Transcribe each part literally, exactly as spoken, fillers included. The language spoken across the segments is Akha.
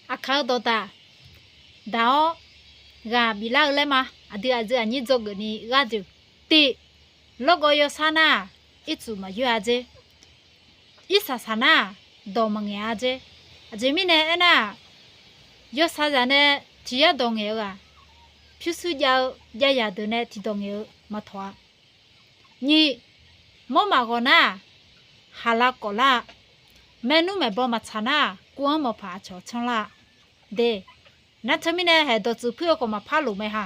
Aqkaq-eu dawqdaq daq-awr ghaq biflar-eu laer ma. Aqdui aqdui aqnyir dzawgeuf ni gharduq, tiq, lawrgawv yawsar nar-aq, ircuf maqyoer-a dzer. Irsaq saq nar-aq, dawq maqngaeq-a dzer. Aqjeq mirnae aernar-aq, yawsar zaq nae tiq yar dawq ngaeq-eu-aq, pyurshuir jav-eu javyaq deuq nae tiqdawq ngaeq-eu maqtawq-a. Nyiq, mawrmaf ghawq nar-aq, haqlav kawf lar-a. Maernmr maeqbaw maqtsaq nar-aq, kuv-anr mawqpaq aqcawq tsanr lar-a. De, nar teumirnae haeq dawqtsuif puir-eu khawf maqpar loq mae ha.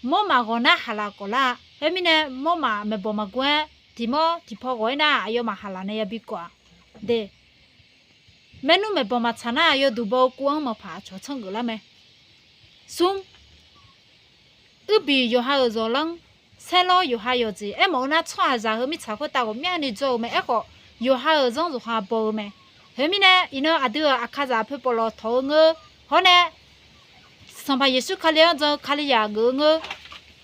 Mawrmaf ghawq nar haqlav kawf lar-a. Khoermirnae mawrmaf maeqbawq maqguv-aer tiq mawr tiq paw ghawq-ir nar-aq, aqyawfmaf haqlaq nae yabi kawf-a. De, maernmr maeqbawq maqtsaq nar-aq, yawduq baw-eu kuv-anr mawqpaq aqcawq tsanr geuf lar mae. Smr, uirbiq yawqha-euq zawqlanr, saerlawr yawqha yawqjeq aermawf-eu nar, tsawrhaqzaq heu mirtsaq khoertav ghawqmyani jawr-eu mae. Aerkhawf, yawqha-euq zanr yawqha baw-eu mae. Khoermirnae iqnan aqdui-euq aqkaqzaq poeqpawf lawq tawq-eu ngeur. Hawr nae Sanqpaq Yeqsur Kali-anr jan-eu Kalizaq geuf-eu ngeur.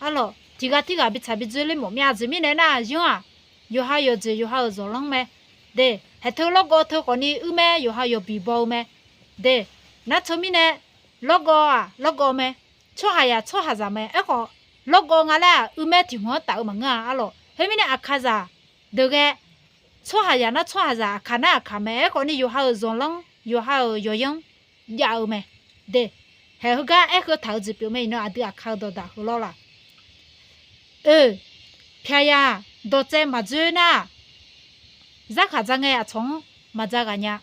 Arlawq, tiq ghaq tirghaq bitsaq bidzoer ler mawf mir-a. Aqjeq mirnae nar-aq, yanr-aq, yawqha yawqjeq yawqha-euq zawqlanr mae. De, haeq teu lawrgawv teu khawfni uirmaer yawqha yawqbiq baw-eu mae. De, nar teumirnae lawrgawv-aq lawrgawv mae. Tsawrhaqzaq tsawrhaqzaq mae. Aerkhawf, lawrgawv nga laer-aq, uirmaer tiq hmq-anr taf-eu maqngeur-a. Arlawq, khoermirnae aqkaqzaq deuq ghae, tsawrhaqzaq nar tsawrhaqzaq, aqkaq nar aqkaq mae. Aerkhawfni yawqha-euq zawqlanr, yawqha-euq yawqyanr jav-eu mae. De, haeq heugar aer heu taq-eu jeq pyeuf mae. Iqnan aqdui aqkaq-eu dawqdaq heu lawr laq. Oe, pyaqyaq dawqtsaev maqdzoer nar-aq, zarkhaq dzaq ngae aqcawq-anr maqdzaq ghaq nya.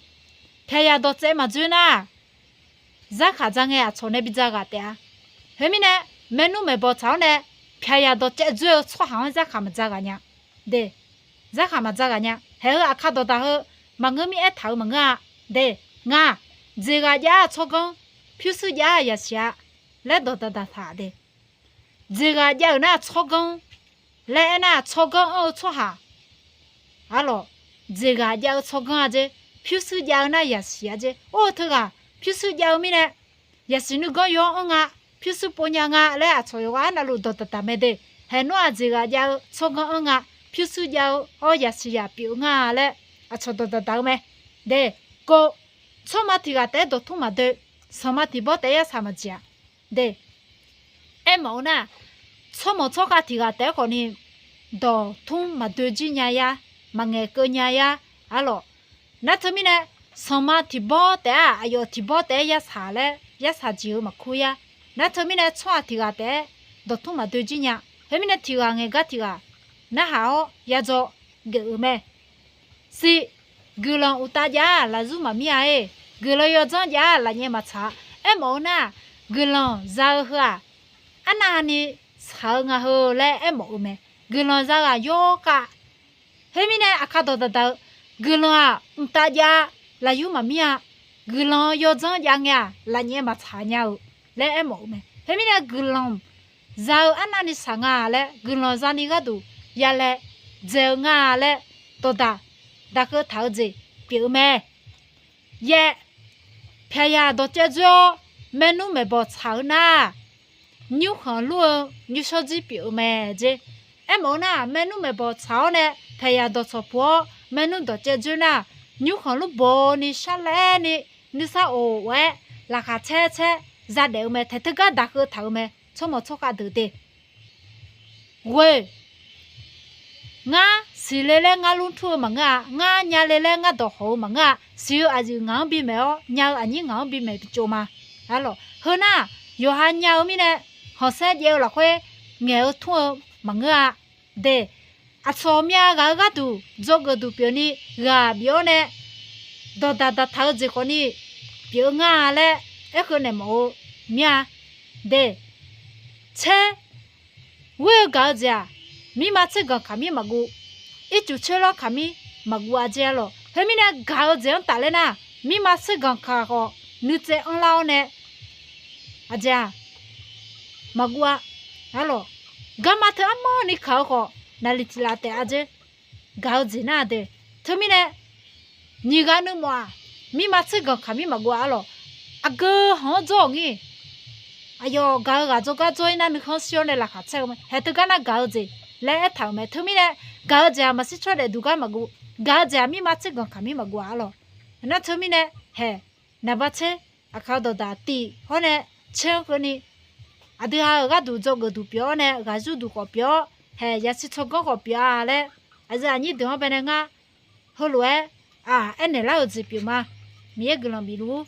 Pyaqyaq dawqtsaev maqdzoer nar-aq, zarkhaq dzaq ngae aqcawq nae bi dzaq ghaq taef-a. Khoermirnae, maernmr maeqbawq tsaq-awr nae pyaqyaq dawqtsaev dzoer-eu tsawrhaq-anr zarkhaq maqdzaq ghaq nya. De, zarkhaq maqdzaq ghaq nya. Haeq heu aqkaq dawqdaq heu maqngeur mir aertaq-eu maqngeur-a. De, ngaq, jeqghaq jav-aq tsawrganr, pyurshuir jav-aq yasiq-a laer dawqdaq daqtaq de. Jeqghaq jav-euq nar tsawrganr laer aernar-aq, tsawrganr anr-eu tsawrhaq. Arlawq, jeqghaq jav-eu tsawrganr-a dzer, pyurshuir jav-eu nar yasiq-a dzer. Or, teughaq pyurshuir jav-eu mirnae, yasiq nuiganr yaw-anr anr nga, pyurshuir pov nya nga laer aqcawq yawqghaq arnavluf dawqdaq daq mae de. Haeq nawr-aq jeqghaq jav-eu tsawrganr anr nga, pyurshuir jav-eu awr yasiq yaq pyeuf-eu nga laer aqcawq dawqdaq daq-eu mae. De, kov, tsawrma tiq ghaq taef-aer dawqtmr maqdoe, sanqma tiq bawr taef-aer yarsaq maqjeq-a. De, aermawf-eu nar, tsawrmawq tsawrkhav tiq ghaq taef-aer khawfni dawqtmr maqdoe jir nya yar, maqngaeq keuv nya yar. Arlawq, nar teumirnae, sanqma tiq bawr taef-aer aqyawf tiq bawr taef-aer yarsaq laer yarsaq jeq-eu maqkur yar. Nar teumirnae tsawrhaq tiq ghaq taef-aer dawqtmr maqdoe jir nya. Khoermirnae tiq ghaq ngaeq gar tiq ghaq narhaq-awr yadzaw geuf-euq mae. Siq, guiqlanq uqtav jav-aq lafzur maqmir-a-e. Guiqlanq yawdzanr jav-aq lafnyaev maqtsaq-a. Aermawf-eu nar, guiqlanq za-eu heu-aq, arnavni shaq-eu nga heu laer aermawf-eu mae. Guiqlanq za ghaq yawkhav. Khoermirnae aqkar dawqdaq daq-eu, guiqlanq-aq mqtav jav, lafyur maqmir-a. Guiqlanq yawdzanr jav ngae-aq lafnyaev maqtsaq nya-euq laer aermawf-eu mae. Khoermirnae guiqlanq za-eu arnavni shaq nga laer, guiqlanq zani gharduq yalae dzae-eu nga laer dawqdaq daqkeuv taq-eu jeq pyeuf-eu mae. Yaer, pyaqyaq dawqcaev dzoer-awr maernmr maeqbawq tsaq-eu nar, nymrkhanq lur-eu nymrshawr jir pyeuf-eu mae jer. Aermawf-eu nar, maernmr maeqbawq tsaq-awr nae pyaqyaq dawqcawq puq-awr maernmr dawqcaev dzoer nar, nymrkhanq lur bawni sharlaer ni nuisar of-aer laqkhaq caer caer zadaef-eu mae. Taeq teugar daqkeuv taq-eu mae, tsawrmawq tsawrkhav deuq de. Ghoe, ngar siqle laer ngar lmr tur-eu maqngeur-a, ngar nyale laer ngar dawqhawq-eu maqngeur-a. Siq-eu aqyuif ngaq-anr bimaeq-awr nya-eu aqnyir ngaq-anr bimaeq bitsov ma. Arlawq, heu nar, yawqha nya-eu mirnae khanqsaer jaev-eu lafkhoer ngaeq-eu tmr-eu maqngeur-a. De, aqcawq myav ghaq-eu gharduq dzawgeuf duq pyeufni ghaq bif-awr nae dawqdaq daqtaq-eu jeq khawfni pyeuf-eu ngar-a laer aerkheu naeq mawf-eu mir-a. De, tser, ghoer-eu gaq-eu jeq-aq, mirma tser ganq kaqmir maqguv, ircuf tser lanr kaqmir maqguv-a jer. Arlawq, khoermirnae gaq-eu jeq-anr tafler nar, mirma tser ganq kaq khawf nuitsaev anrlar-awr nae aqjeq-aq maqguv-a. Arlawq, garma teu armawrni kaq-eu khawf naqli tiq laf taef-a jer. Gaq-eu jeq nar-aq de, teumirnae nyiq ghaq nuimawf-aq, mirma tser ganq kaqmir maqguv-a. Arlawq, aqgeu hanq-anr dzawr-awq ngir. Aqyawf gaq-eu ghaq dzawrgar dzawr-ir nar nuikhanr shir-awr nae laqkhaq caer-eu mae. Haeq teugar nar gaq-eu jeq laer aertaq-euq mae. Teumirnae gaq-eu jeq-aq maqshir tsawrdaef duq gar maqguv, gaq-eu jeq-aq mirma tser ganq kaqmir maqguv-a. Arlawq, nar teumirnae haeq naqba tser aqkaq dawqdaq tiq hawr nae caer-anr keuvni, aqdui ha-euq gharduq dzawgeuf duq pyeuf-awr nae ghaq yur duq khawf pyeuf-awr, haeq yashir tsawrganr khawf pyeuf-a laer, aqyuif aqnyir deuq-anr bae nae ngar heulof-aer aq aernaeq lar-euq jeq pyeuf ma. Miqyaer guiqlanq bifluf-ur.